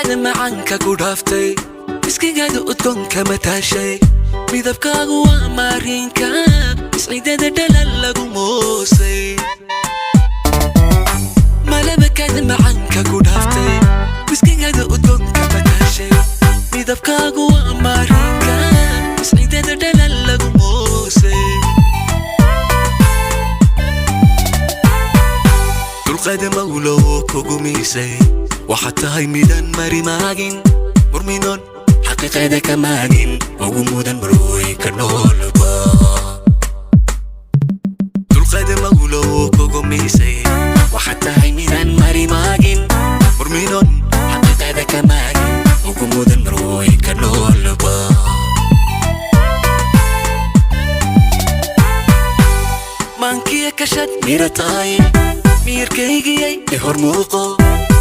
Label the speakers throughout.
Speaker 1: Malabkaada macaanka ku dhaaftay, miskigaada udgoonka mataashay, midabkaagu waa maariinka isciidada dhalal lagu moosay. Malabkaada macaanka ku dhaaftay, miskigaada udgoonka mataashay, midabkaagu waa maariinka isciidada dhalal lagu moosay. Dulqaada mawlow kugu miisay, waxaad tahay midaan mari maagin, murminoon xaqiiqada ka maagin, ugu mudan marwooyinka noolba. Dulqaada mawlow kugu miisay, waxaad tahay midaan mari maagin, murminoon xaqiiqada ka maagin, ugu mudan marwooyinka noolba. Maankiya kashad mira tahay, miyirkaygiyay i hor muuqo,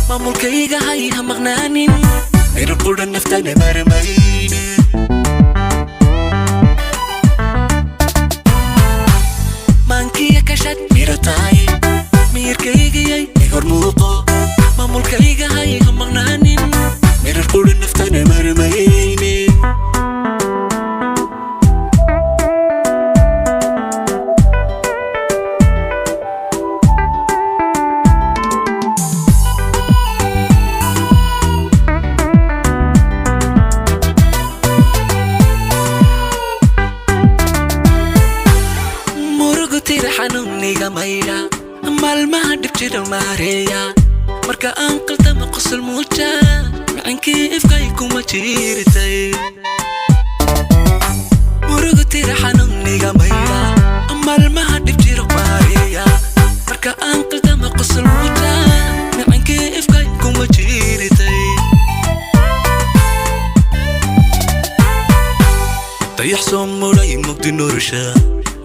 Speaker 1: maamulkayga hay ha maqnaanin, miro qudha naftana marmayne. Maankiya kashad mira tahay, miyirkaygiyay i hor muuqo, maamulkayga hay ha maqnaanin, miro qudha naftana marmayne. Murugu tira xanuuniga maydha, maalmaha dhib jira maareeya, marka aan qaldama qosol muuja, macinkii ifkay kuma jiirtay. Murugu tira xanuuniga maydha, maalmaha dhib jira maareeya, marka aan qaldama qosol muuja, macinkii ifkay kuma jiirtay. Dayax soo muray mugdi nolosha,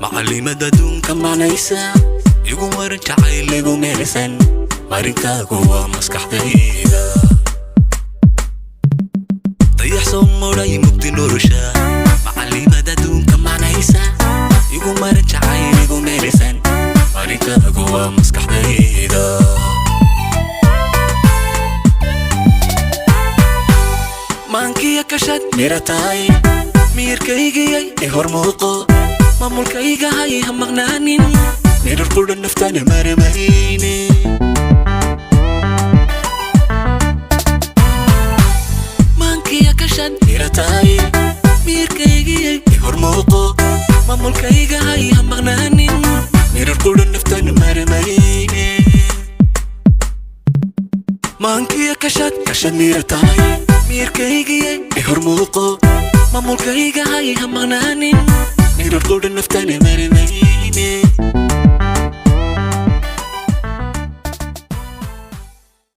Speaker 1: macalimada adduunka macnaysa, igu marin jacayl igu meelsan, marinkaagu waa maskaxdayda. Dayax soo muray mugdi nolosha, macalimada adduunka macnaysa, igu marin jacayl igu meelsan, marinkaagu waa maskaxdayda. Maankiya kashad mira tahay, miyirkaygiyay i hor muuqo, maamulkayga hay ha maqnaanin, mirar qudha naftana marmayne. Maankiya kashad mira tahay, miyirkaygiyay i hor muuqo, maamulkayga hay ha maqnaanin, mirar qudha naftana marmayne. Maankiya kashad kashad mira tahay, miyirkaygiyay i hor muuqo, maamulkayga hay ha maqnaanin, mirar qudha naftana marmayne.